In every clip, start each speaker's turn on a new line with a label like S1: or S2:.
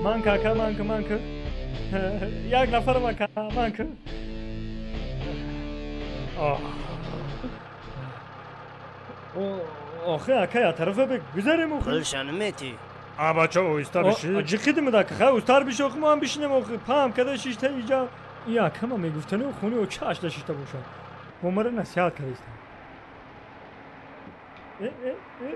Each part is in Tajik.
S1: Ман кака, ман ка, ман ка. Як нафар ман ка, ман ка. Охи ака, я тарафа бек гузарем охи.
S2: Пулша наметӣ.
S1: А бача оҳиста биши. Ҷиқидим да ка, устар биши охи, мо ҳам бишинем охи. Пам када шишта иҷа. И ака ма мегуфтани хони о чашда шишта бошад. Бо мара насиҳат кардистам.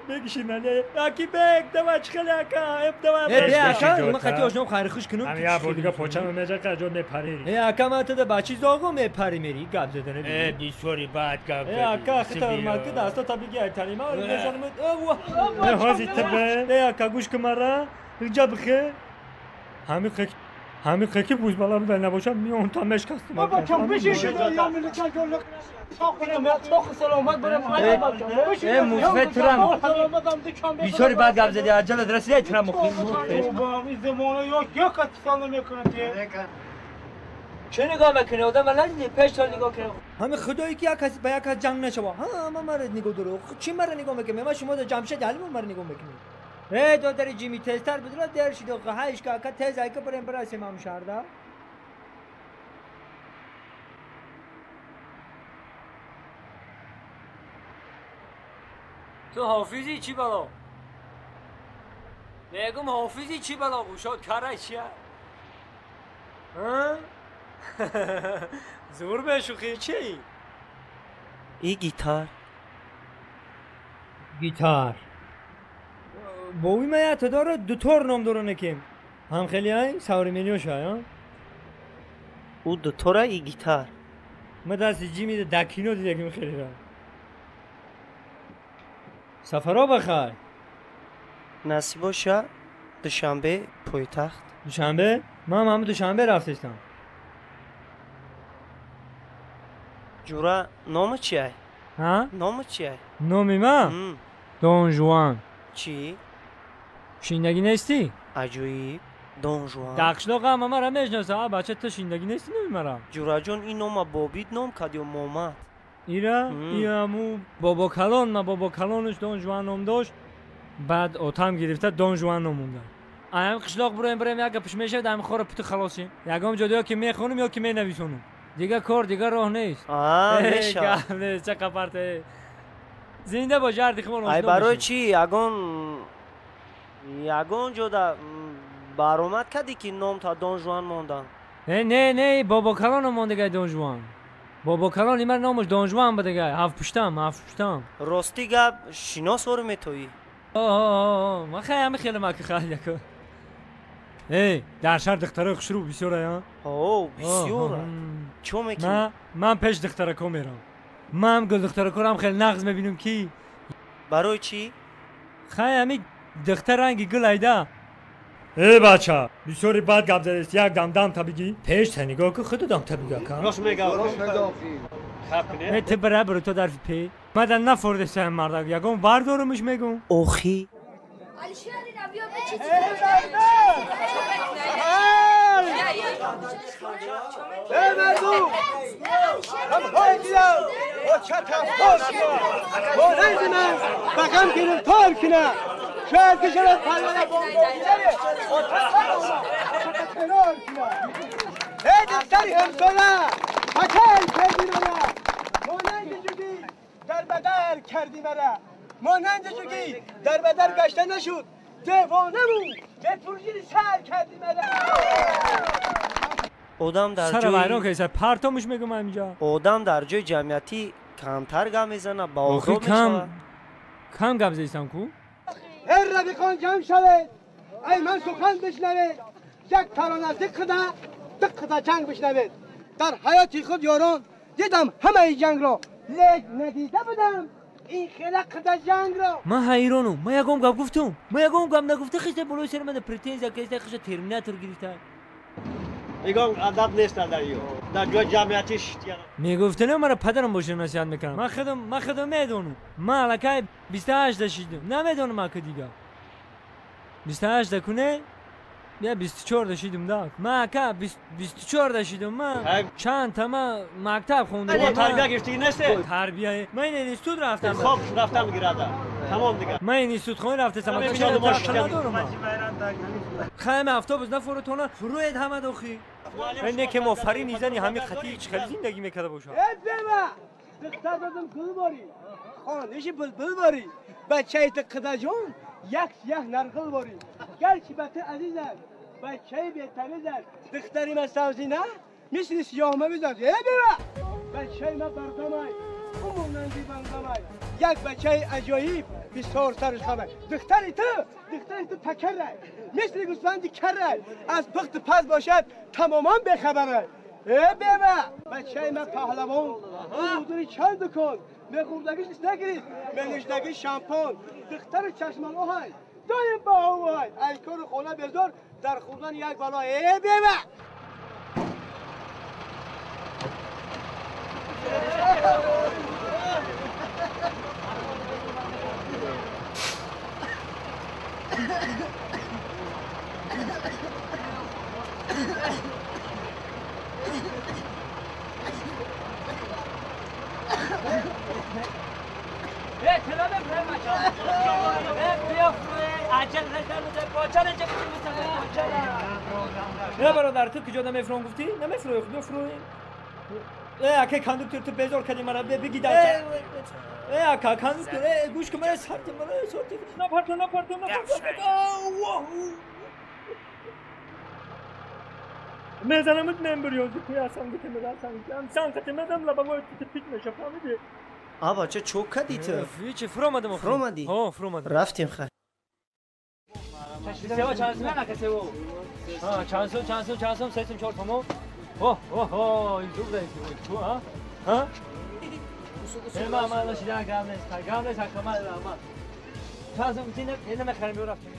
S1: Бегиши нали. Аки бег, давай чхели ака, эп давай.
S3: Э, ака, ма хати ошном хайр хуш кунум.
S1: Ам я бо дига почам меҷака ҷо мепари.
S3: Э, ака, ма тада бачи зоғо мепари мери, гап задане.
S1: Э, бисёри бад гап
S3: задӣ. Э, ака, хита ҳурмат ки даста та биги айтанима, мезанам.
S1: Э, ҳози тебе. Э, ака, гӯш кун мара. Иҷа бихе. Ҳами қеки бузбала буда набошам, миён та мешкастам.
S4: Бачам бишин, я милика ҷон.
S3: Э, мусфет трам. Бисёри бад гап задӣ, аҷалат расида трам охи. Чӣ нигоҳ мекунӣ? Одам надидӣ? Пеш то нигоҳ кунӣ. Ҳами худое ки як каси ба як кас ҷанг нашава. Ҳама мара нигоҳ дору. Чӣ мара нигоҳ мекунӣ? Ма шумо да Ҷамшед Алимов мара нигоҳ мекунӣ. Э, додари Ҷими, тезтар бидро дер шид охи. Ҳайш ка ака тез айка барем бирасем ҳам шаҳрда.
S5: تو حافظی چی بلا؟ میگم حافظی چی بلا گوشاد کاره چیه؟
S1: ها؟ زور به شوخی چی؟
S2: ای گیتار.
S3: گیتار.
S1: бови ма як дора дутор ном дора некем. Ҳам хеле ай савременёша, а?
S2: Ӯ дутора и гитар.
S1: Ма дасти ҷими да кино дидагим хелера. Сафаро бахай.
S2: Насиб боша Душанбе пойтахт.
S1: Душанбе? Ман ҳам Душанбе рафтестам.
S2: Ҷура, номи чи ай?
S1: Ҳа?
S2: Номи чи ай?
S1: Номи ман? Дон Жуан.
S2: Чӣ?
S1: Шиндагӣ нестӣ?
S2: Аҷоиб. Дон Жуан.
S1: Дар қишлоқ ҳама мара мешиносанд. А бача, ту шиндагӣ нестӣ номи мара?
S2: Ҷураҷон, ин нома бобит ном кард ё момад?
S1: Ира? Иаму бобокалон, ма бобокалонаш Дон Жуан ном дошт. Баъд отам гирифта Дон Жуан ном монда. Аям қишлоқ буроем, бирем, як гапиш мешавад, ами хора путу халосем. Ягон ҷо ё ки мехонум, ё ки менависонум. Дига кор, дига роҳ нест.
S2: Аа, мешавад.
S1: Гап нест, ча қапарте. Зинда бош, ҳарди химон
S2: Ай, барои чӣ ягон ҷода баромад кардӣ ки ном та Дон Жуан мондан?
S1: Не, не, не, бобокалоном мондагай Дон Жуан. Бобокалони ман номаш Дон Жуан будагай. Ҳафт пуштам, ҳафт пуштам.
S2: Рости гап, шинос ору метоӣ?
S1: О, ман хай ҳами хеле маки хай яко. Эй, дар шаҳр духтарои хушрӯ бисёр ая?
S2: О, бисёр. Чо мекунӣ?
S1: Ман пеш духтарако мерам. Ман гулдухтаракорам хеле нағз мебинам ки.
S2: Барои чӣ?
S1: Хай ҳами духтар ранги гул айда. Эй бача, бисёри бад гап задест, як дам дам та бигӣ. Пеш та нигоҳ кун, худу дам та бигӣ ака.
S6: Рост мега, рост мега.
S1: Не, ту бира биру то дар пе. Ман да нафордесам мардак, ягон бардорумш мегум.
S2: Охи.
S4: Эй мардум! Ҳамҳои дидам, оча тафтор кунад. Монанди ман ба ғам гирифтор кунад. Шояд ки шавад парвона бомбогидаре, оташ террор кунад. Эй духтари ҳамсоя, ҳакай кардӣ мара, монанди ҷугӣ дар ба дар кардӣ мара. Монанди ҷугӣ дар ба дар гашта нашуд, девонаву бепурҷини сар кардӣ мара.
S2: Одам дар
S1: сара вайрон кардиса, партомуш мегум ҳаминҷа.
S2: Одам дар ҷои ҷамъиятӣ камтар гап мезанад, ба
S1: охи
S2: одоб
S1: кам
S2: мешавад.
S1: Кам гап задистам ку?
S4: Эй рафиқон, ҷамъ шавед, ай ман сухан бишнавед, як тарона диққида диққида ҷанг бишнавед. Дар ҳаёти худ ёрон дидам ҳамаи ҷангро, лек надида будам ин хела қида ҷангро.
S3: Ман ҳайронум, ман ягон гап гуфтум? Ман ягон гап нагуфта, хиста болои сари ман претензия киста, хиста терминатор гирифта.
S6: Ягон адаб нест дар ё. Дар ҷои ҷамъиятӣ шитян.
S1: Мегуфтанам мара падарам боша насиҳат мекунам. Ман худам медонам. Ман аллакай 28 да шидам. Намедонам ака дига. 28 да куне? Я 24 да шидам да. Ман ака 24 да шидам. Ман чанд та ман мактаб хондам.
S6: Шумо тарбия гирифтагӣ нестед?
S1: Тарбия. Ман ин институт рафтам.
S6: Хоб рафтам гирада. Тамом дига.
S1: Ман ин институтхона рафтесам,
S6: Ман
S1: надорам. Хайм автобус нафурутона фуруед ҳама дохи. Не ки мо фари низани ҳами хати чӣ хели зиндагӣ мекарда бошам.
S4: Э бева! Духтар додам гул бори. Хониши булбул бори. Бачаи ту қидаҷон як сиёҳ нарғил бори. Гарчи ба ту азизам, бачаи бетамизам. Духтари ман савзина мисли сиёҳма мизад. Э бева! Бачаи ман бардамай, ӯ монанди бандамай. Як бачаи аҷоиб бисёр сараш хамай. Духтари ту такарай, мисли гӯсфанди карай. Аз пухту паз бошад тамоман бехабарай. Э бева! Бачаи ман паҳлавон, ӯ мудири чанд дукон. Мехӯрдагиш нагирифт, менӯшдагиш шампон. Духтари чашмалоҳай, доим ба ҳавай. Ай кору хона безор, дар хӯрдан як бало. Э бева!
S3: Не бародар, ту куҷо намефурон гуфтӣ? Намефурӯй, биё фурӯем. Э ака кондуктор, ту безор кардӣ мара, бигӣ дар. Э ака кондуктор, э гӯш кун мара, сарти мара, сарти. Напарто, напарто, напарто. Мезанамут мембриёзи куясам гуфтем, мезанам. Сан хати мезанам лабамой ту пит меша, фаҳмидӣ?
S2: А бача чӯ кардӣ ту?
S1: Чӣ фуромадам?
S2: Фуромадӣ?
S1: Ҳо, фуромадам.
S2: Рафтем хай.
S1: Сева чанд сум ака сево? Ҳа, чанд сум, чанд сум, чанд сум, се сум, чор сум. О, о, о, ин зуд аст. Ту, ҳа? Ҳа? Ма, ма, нашидан гап нест, гап нест, ака, ма, ма. Чанд сум, ина мехарем, биё рафтем.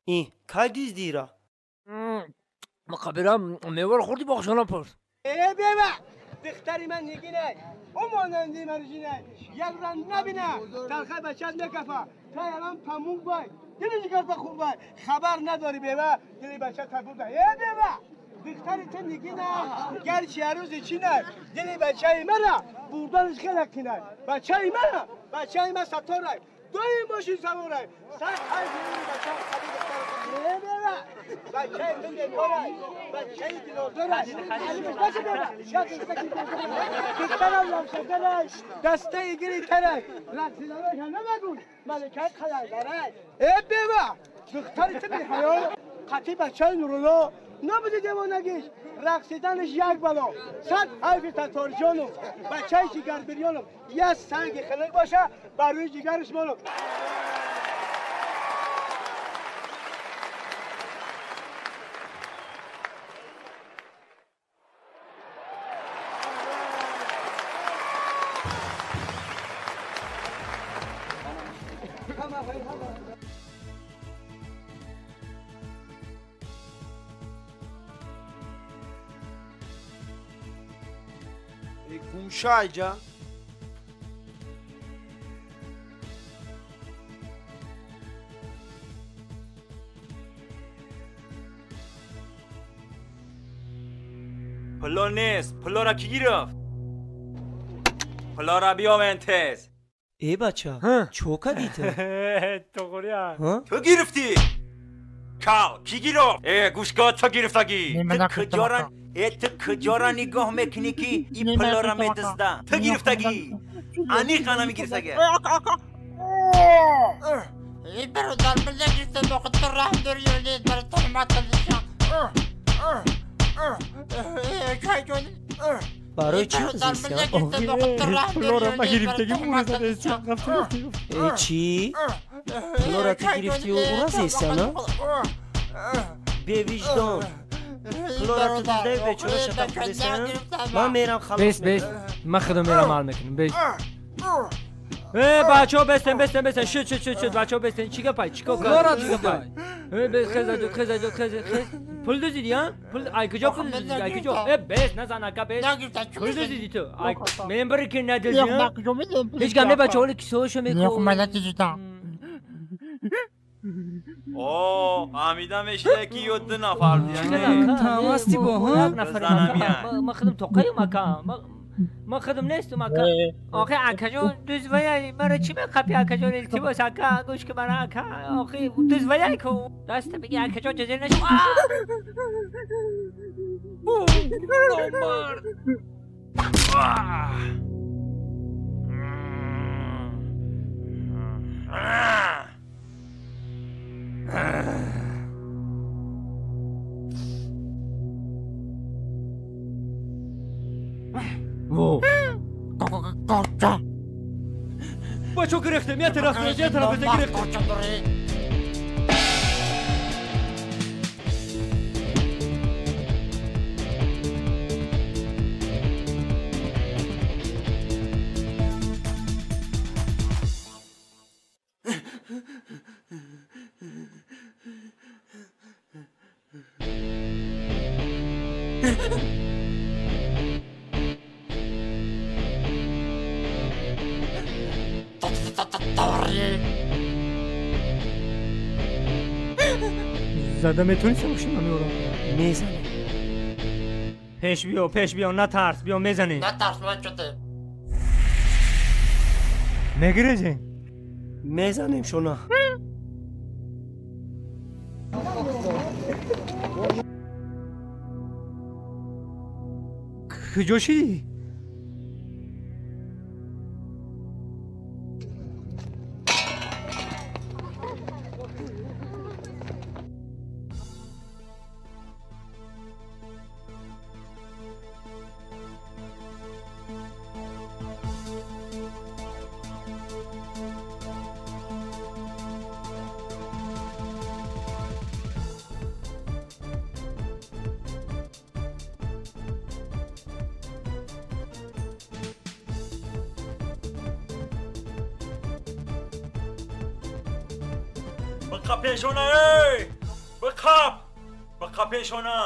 S2: Ин кай дуздира?
S1: Ма қабира меваро хӯрди, боғшона пурс.
S4: Э бева! Духтари ман нигинай, ӯ монанди маржинай. Як ран набина, талхай бачат мекафа. Тай алан памук бай, дили ҷигарта хун бай. Хабар надорӣ бева, дили бача табук бай. Э бева! Духтари ту нигинай, гарчи арӯзи чинай. Дили бачаи мара бурданаш хеле қинай. Бачаи мара, бачаи ман сатторай. Доим мошин саворай. Сар ҳай дили бача э бева! Бачаи ту бекорай, бачаи дилозорай. Духтарам лабшакарай, дастаи гири тарай. Рақсидароша намагӯй, маликаи қаландарай. Э бева! Духтари ту беҳаё, қатъи бачаи Нурулло. Набуди девонагиш, рақсиданаш як бало. Сад ҳайфи таторҷону, бачаи ҷигарбирёну. Як санги хилиқ боша, бар рӯи ҷигараш молу.
S7: Гумшайҷа.
S8: Пуло нест, пулора кӣ гирифт? Пулора биёвен тез.
S2: Э бача, чӯ кардӣ ту?
S1: Тоғрия.
S8: Ту гирифтӣ? Кал, кӣ гирифт? Э, гӯш кун, ту гирифтагӣ. Ту куҷора, э ту куҷора нигоҳ мекунӣ ки ин пулора медизда? Ту гирифтагӣ. Аниқ ана мегирифтагӣ.
S9: Бародар, ман нагирифтам, бо худтон раҳм дорӣ ё нест, барои туҳмат кардишам.
S2: Барои чӣ зистиям?
S3: Пулора ма гирифтагӣ,
S2: Э чӣ? Пулора ту гирифтию ура зистиям, на? Бевиҷдон. Пулора ту диздаи бечора шатак кардистиям? Ман мерам халос.
S1: Бес, бес. Ман худам мерам ҳал мекунам, бес. Э бачаҳо бестен, бестен, бестен. Шуд, шуд, шуд, шуд. Бачаҳо бестен. Чӣ гапай? Чӣ кор
S5: Пулора
S1: кардӣ? Чӣ гапай? Э бес, хез аҷод, хез аҷод, хез, хез. Пул дуздидӣ, ҳа? Пул ай куҷо пул дуздидӣ? Ай куҷо? Э бес, назан ака, бес. Пул дуздидӣ ту. Ай мембари ки надуздӣ, ҳа? Ҳеҷ гап не бачаҳо, ҳоли кисоҳошо мекун.
S8: О, фаҳмида мешуда ки ё ду нафар
S1: Тамасти бо, ҳа?
S8: Занамия.
S1: Ман худам тоқаем ака.
S3: Ман худам нестам ака. Охи акаҷон дуз ваяй мара чӣ меқапи акаҷон илтимос ака гӯш ки мара ака охи дуз ваяй ку даста биги акаҷон ҷазир нашо.
S5: Номард.
S1: Во. Бачо гирехтем, я тараф, я тараф гирехтем.
S3: زده میتونی سموشی من
S2: میزنی.
S3: پیش بیا پیش بیا نترس بیا میزنی.
S9: نترس من شده.
S3: میگیری؟
S2: میزنیم شونا.
S3: کجا شدی؟
S8: بقا پیشونه ای بقا بقا پیشونه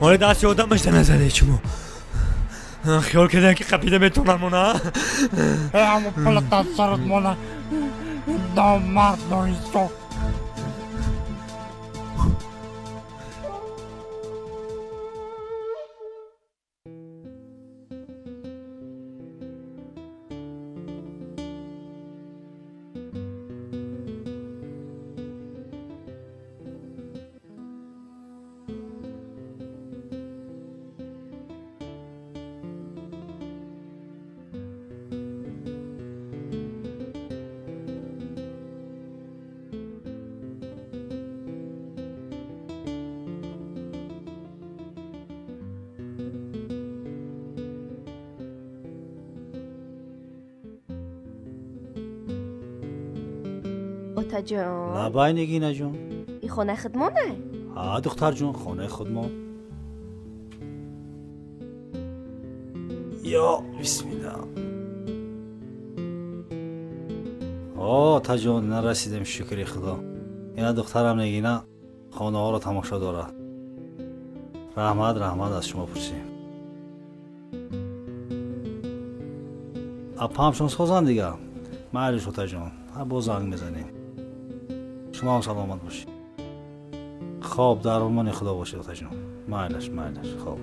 S1: оре даст ёдам башта назаде чумо хиёл кардам ки қапида метонам она
S9: ҳамо пулата сарат мона номард ноинсоф.
S7: Отаҷон.
S10: Лабай Нигинаҷон.
S7: И хонаи худмоне?
S10: Ҳа, духтарҷон, хонаи худмон. Ё бисмилла. О, отаҷон, нарасидем, шукри худо. Ина духтарам Нигина хонаҳоро тамошо дорад. Раҳмат, раҳмат аз шумо пурсем. Апаамшон созанд дига. Майлиш, отаҷон, ҳа боз занг мезанем. Шумо ҳам саломат бошед. Хоб, дар амони худо бошед, отаҷон. Майлаш, майлаш, хоб.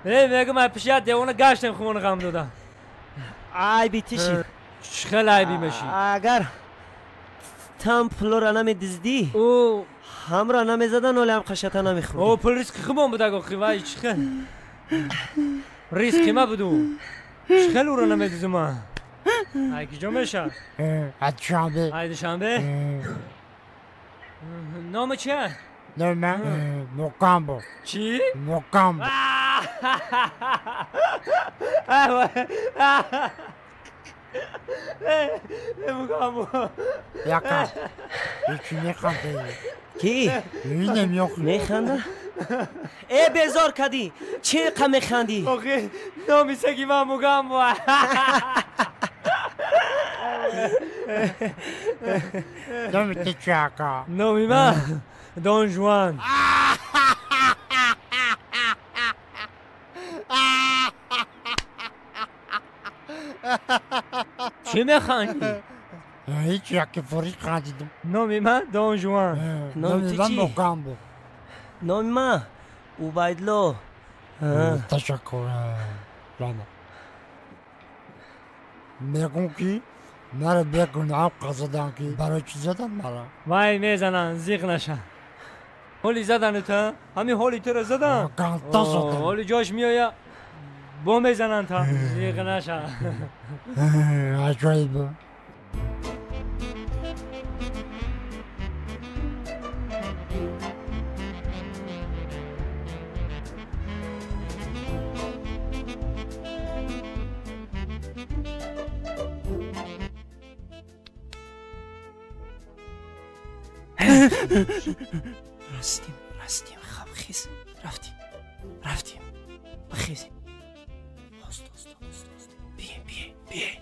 S1: Эй, мегум ай пиши як девона гаштем хумона ғам дода.
S2: Айби тиши.
S1: Чӣ хел айби меши?
S2: Агар там пулора намедиздӣ,
S1: ӯ
S2: ҳамра намезадан, оле ҳам қашата намехӯрдӣ.
S1: О, пул риски хумон буд, охи, вай чӣ хел риски ма буду. Чӣ хел ӯро намедизум ман? Ай киҷо меша?
S9: Ай Душанбе.
S1: Ай Душанбе? Номи чия?
S9: Номи ман Мукамбо.
S1: Чӣ?
S9: Мукамбо.
S1: Мукамбо.
S9: Яка. Ҳечи механде.
S2: Ки?
S9: Инем ёх.
S2: Механда? Э, безор кардӣ. Чӣ қа механдӣ?
S1: Охи, номи саги ман Мугамбо.
S9: Номи ту чи, ака?
S1: Номи ман Дон Жуан. Чӣ механдӣ?
S9: Ҳеч, яке фориш хандидам.
S1: Номи ман Дон Жуан.
S9: Номи ман Мугамбо.
S2: Номи ман Убайдло.
S9: Ташаккур. Рама. Мегум ки маро бегуноҳ қазадан, ки барои чӣ задан мара?
S1: Вай, мезананд, зиқ наша. Ҳоли задану та, ҳамин ҳоли туро задан.
S9: Ганта задан.
S1: Ҳоли ҷош меоя, бо мезананд та, зиқ наша.
S9: Аҷоиб.
S2: Расидем, расидем. Хаб, хез, рафтем, рафтем, бихезем. Ост, ост, ост, ост, бием, бием, бием.